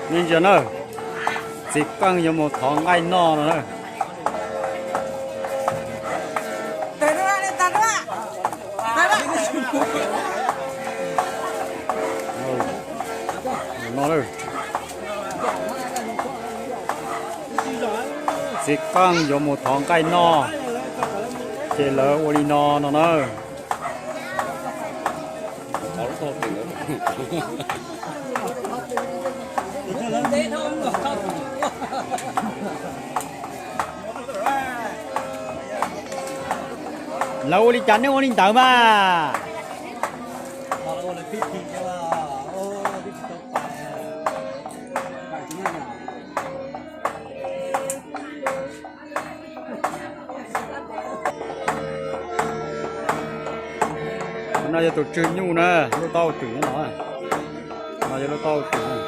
Nej ntsia na, txiv qeej yuav mus thov nqaij noj no na. Txiv qeej yuav mus thov nqaij noj, ces lawv ua li no no na. Lawv ua li cas nej ua li ntawd mas. No yog tus tswv nyuj na, lub taub hau twm no. No yog lub taub hau twm.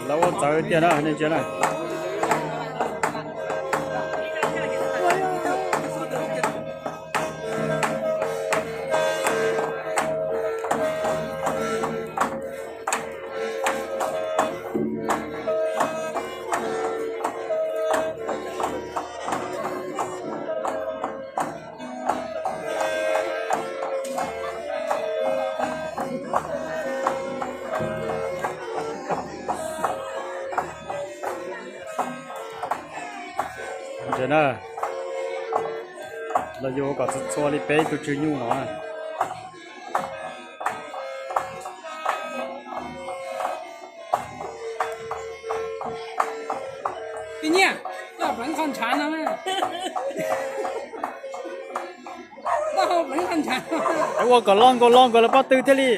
Lawv ua txawv tiag na, nej ntsia na. Ntsia na, los yuav kom txhua txhua li peb tug tswv nyuj no. Ua kom loj nkaus loj nkaus lawv pob tw thiaj li.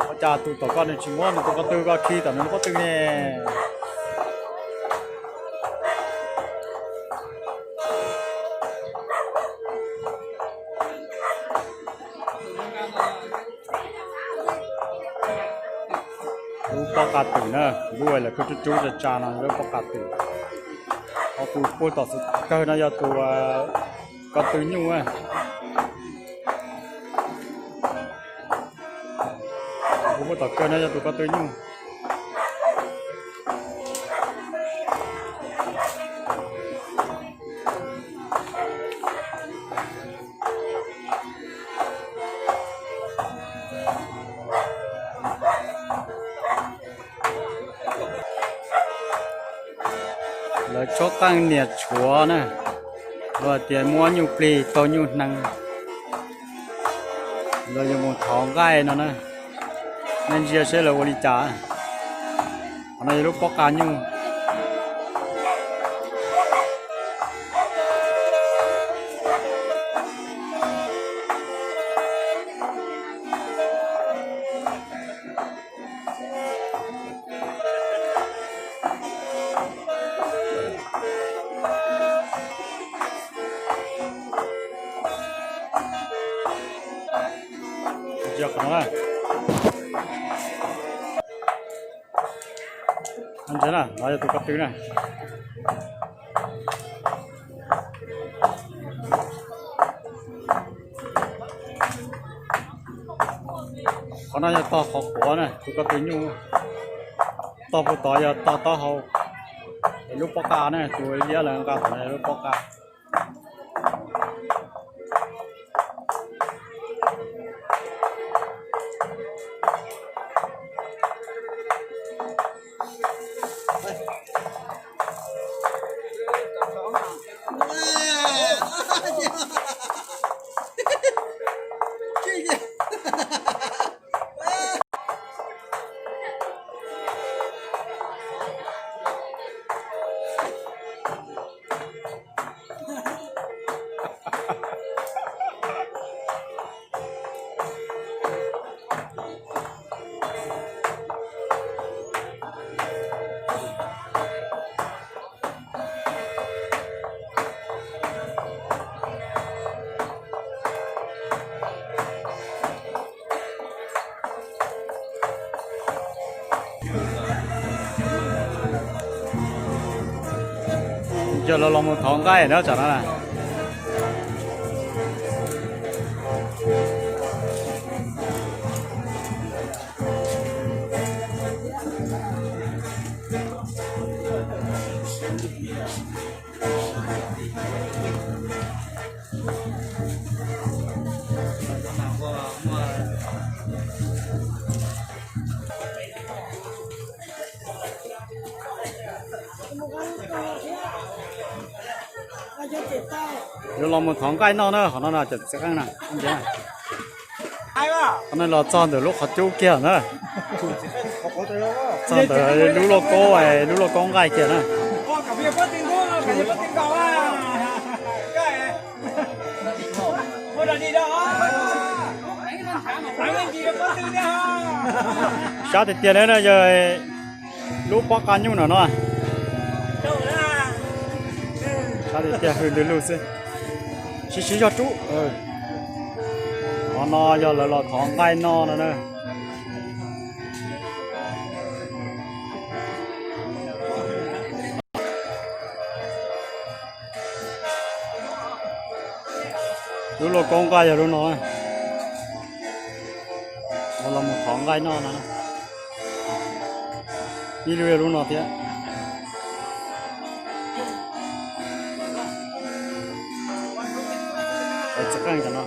Ua cas tus tom koj nws tsis muab nws tus pob tw, koj khi tom nws lub pob tw ne? Lub pob qa twm na, lub lawv kuj rub rub tsa tsa no lub pob qa twm. Ho tus puag tom xwb kawg no yog tus ko tw nyuj. Tus puag tom kawg no yog tus ko tw nyuj. Lawv tshuab qeej niam tshuav na, lawv tias muab nyuj plig taug nyuj hneev, lawv yuav mus thov nqaij no na. Nej ntsia seb lawv ua li cas. Qhov no yog lub pob qa nyuj. Ntsia qhov no na. Ntsia na, no yog tus ko tw na. Qhov no yog tog qhov quav na, tus ko tw nyuj. Tog puag tod yog tog taub hau. Lub pob qa na, tus liab lawv nqa tom no yog lub pob qa. Yog lawv los mus thov nqaij na, tam no na. Yuav los mus thov nqaij noj na, qhov no na, cov txiv qeej na. Qhov no los txog ntawm lub qhov cub kiag na. Txog ntawm lub lauj kaub, lub lauj kaub nqaij kiag na. Sab tiag tiag na, yog lub pob qa nyuj no no. Sab tiag tiag, hws ntws lug xwb. Siv siv zog rub. Qhov no yog lawv los thov nqaij noj no na. Lub lauj kaub nqaij yog lub no. Los mus thov nqaij noj no. Ib lub yog lub no thiab. Txiv qeej cov no.